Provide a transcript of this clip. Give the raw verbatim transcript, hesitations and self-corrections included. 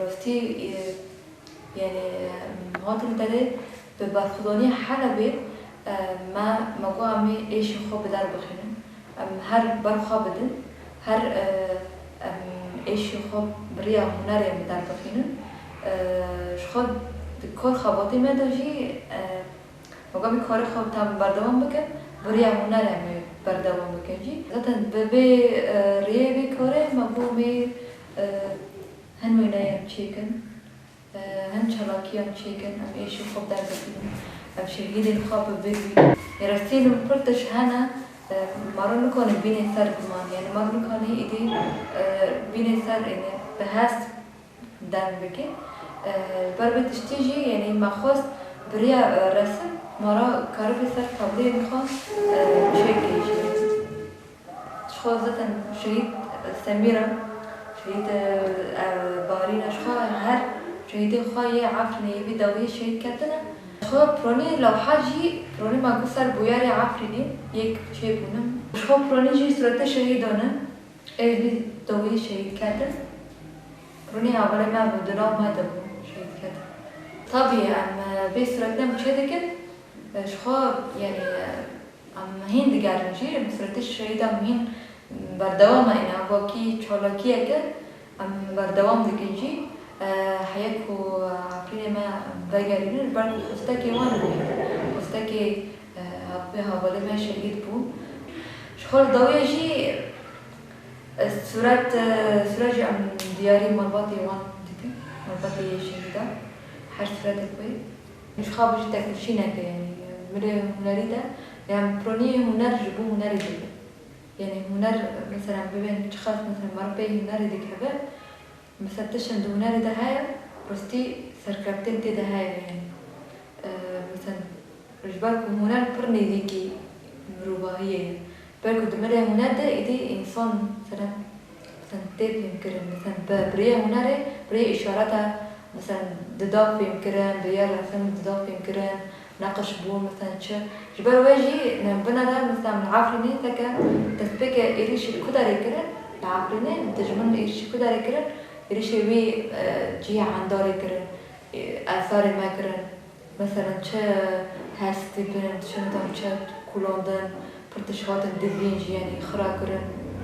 Rastî, e, yanî, e, hatin derê bi berxwedaniya Helebê, e, me, me got em ê êşê xwe bi der bixînin. Em her ber xwe bidin, her, e, em êşê xwe bi riya hunerê em bi der bixînin. E, ji xwe di kor xebatê me de jî, e, me got em ê karê xwe tam berdewam bikin, bi riya hunerê em ê berdewam bikin jî. Zaten bi vê, e, rêyê vê karê me got em ê, e, hin wêneyê em çêkin. Hin çalakiyan çêkin, em êşî xwe bi der bixînin, em şehîdên xwe bi vir bînin. Ê rastî li pir tişt hene, e, mara nikane bînê ser biman, yanî mara nikane îdî, e, bînê ser, yanî bi hest dem bike. E, ber vê tiştî jî, yanî me xwest bi riya, e, resim mara karibê ser tableyên xwe, e, çêke jî. Ji xwe zaten şehîd Semîra, şehîd, e, e, Barîna, ji xwe her şehîdê xwe yê Efrînê yê vî dawiyê şehîd ketine. Ji xwe pironî lewha jî, pironî me got ser bûyerê Efrînê yek çêbûne. Ji xwe pironî jî suretê şehîdan e, ê vî dawiyê şehîd ketin. Pironî hevalê me bû, di nav me de bû, şehîd ketin. Tabî em, e, vê suretine em çêdikin, e, ji xwe, yanî, e, Em hîn digerin jî, em suretê şehîda em hîn berdewam e, êna wekî çalakiyeke em berdewam dikin jî. E, heye ku Efrînê me vegerînin, ji ber ku xwestekê wan bû, xwestekê, e, vê hevalê me şehîd bû. Ji xwe li dawiya jî, e, suret, e, suret jî em diyarî malbatê wan dikin, malbatê şehîda, her suretek wê. Ji xwe bijî teknîşîneke, yanî, milê hunerî de, yanî, pironî huner ji bo hunerê dibe. Yanî, huner, mesela, bibên çiqas, mesela, meriv pey hunerê dikeve, mesela, tiştin di hunerê de heye, rastî serkeftin tê de heye, yanî. E, mesela, ji ber ku huner pir nêzîkî mirovahiyê ye. Ber ku di milê huner de êdî însan, mesela, Mesela tê fêmkirin, mesela bi, bi rêya hunerê, bi rêya îşareta, mesela dida fêmkirin, bi rêya resim dida fêmkirin, neqş bûn, mesela çi. Ji ber wê jî, ne, binere, mesela li Efrînê seke destpêke êrîşî li ku derê kirin, li Efrînê dijmin êrîşî ku derê kirin, êrîşê wî, e, cihê endarê kirin, e, esarê me kirin. Mesela çi hestî bin, çi nizam çi kulandin, pir tişt hatin dizîn jî, yanî xira kirin.